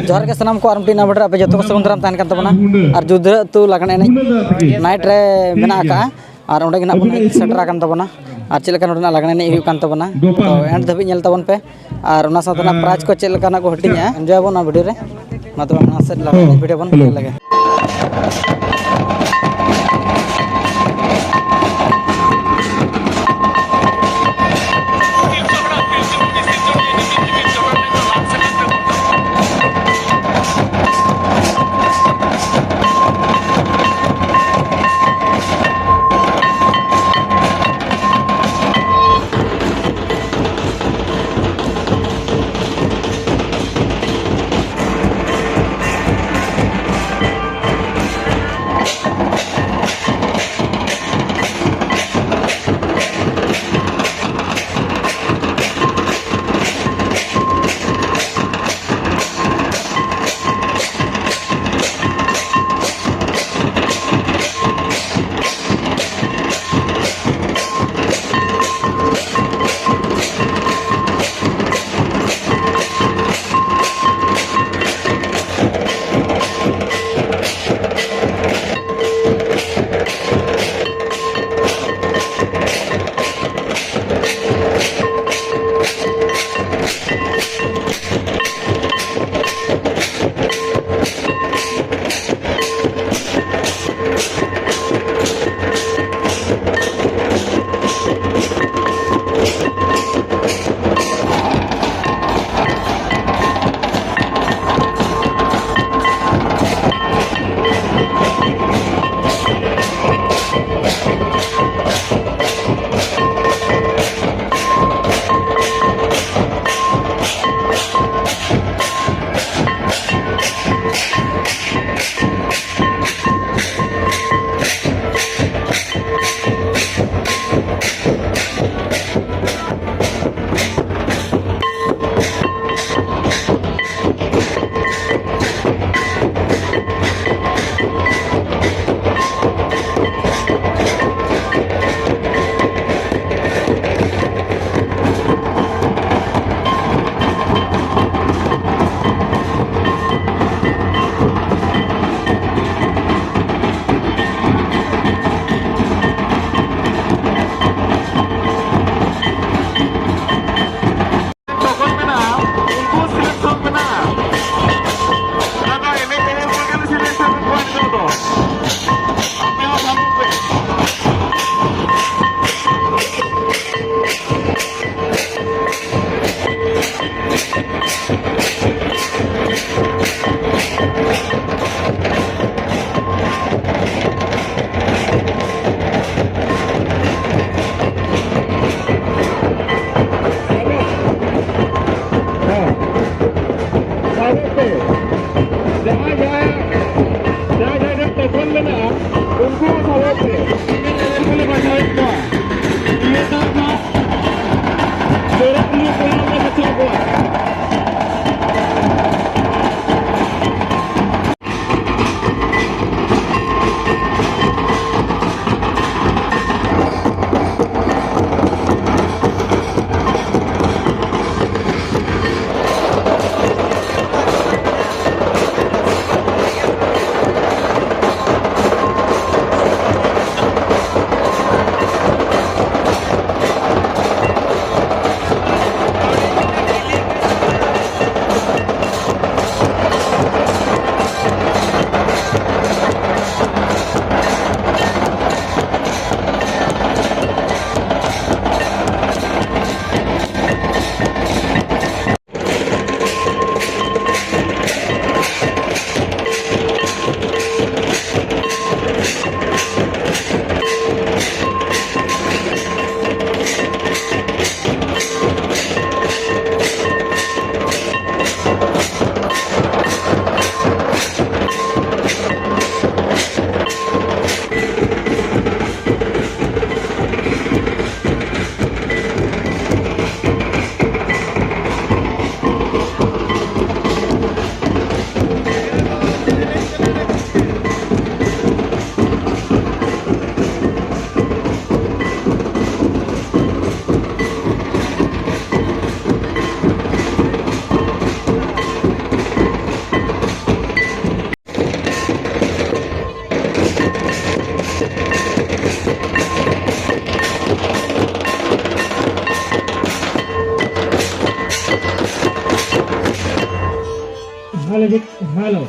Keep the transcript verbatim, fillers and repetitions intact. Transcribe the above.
ᱡᱚᱦᱟᱨ ᱜᱮ ᱥᱟᱱᱟᱢ ᱠᱚ, ᱟᱨ ᱢᱤᱫᱴᱤᱡ ᱱᱟᱣᱟ video ᱨᱮ ᱟᱯᱮ ᱡᱚᱛᱚ ᱠᱚ ᱥᱟᱹᱜᱩᱱ ᱫᱟᱨᱟᱢ ᱛᱟᱦᱮᱱ ᱠᱟᱱ ᱛᱟᱵᱚᱱᱟ᱾ ᱟᱨ ᱡᱩᱫᱟᱹ ᱟᱹᱛᱩ ᱞᱟᱜᱽᱬᱮ ᱮᱱᱮᱡ night ᱨᱮ ᱢᱮᱱᱟᱜ ᱟᱠᱟᱫᱼᱟ, ᱟᱨ ᱚᱸᱰᱮ ᱜᱮ ᱱᱟᱜ ᱵᱚᱱ ᱦᱮᱡ ᱥᱮᱴᱮᱨ ᱟᱠᱟᱱ ᱛᱟᱵᱚᱱᱟ᱾ ᱟᱨ ᱪᱮᱫ ᱞᱮᱠᱟ ᱱᱚᱰᱮᱱᱟᱜ ᱞᱟᱜᱽᱬᱮ ᱮᱱᱮᱡ ᱦᱩᱭᱩᱜ ᱠᱟᱱ ᱛᱟᱵᱚᱱᱟ, ᱛᱚ end ᱫᱷᱟᱹᱵᱤᱡ ᱧᱮᱞ ᱛᱟᱵᱚᱱ ᱯᱮ᱾ ᱟᱨ ᱚᱱᱟ ᱥᱟᱶᱛᱮ ᱱᱟᱜ prize ᱠᱚ ᱪᱮᱫ ᱞᱮᱠᱟᱱᱟᱜ ᱠᱚ ᱦᱟᱹᱴᱤᱧᱟ, enjoy ᱟᱵᱚᱱ ᱚᱱᱟ video ᱨᱮ᱾ ᱢᱟ ᱛᱚᱵᱮ ᱢᱟᱲᱟᱝ ᱥᱮᱫ ᱞᱟᱜᱽᱬᱮ ᱮᱱᱮᱡ video ᱵᱚᱱ ᱧᱮᱞ ᱞᱮᱜᱮ᱾ Hello.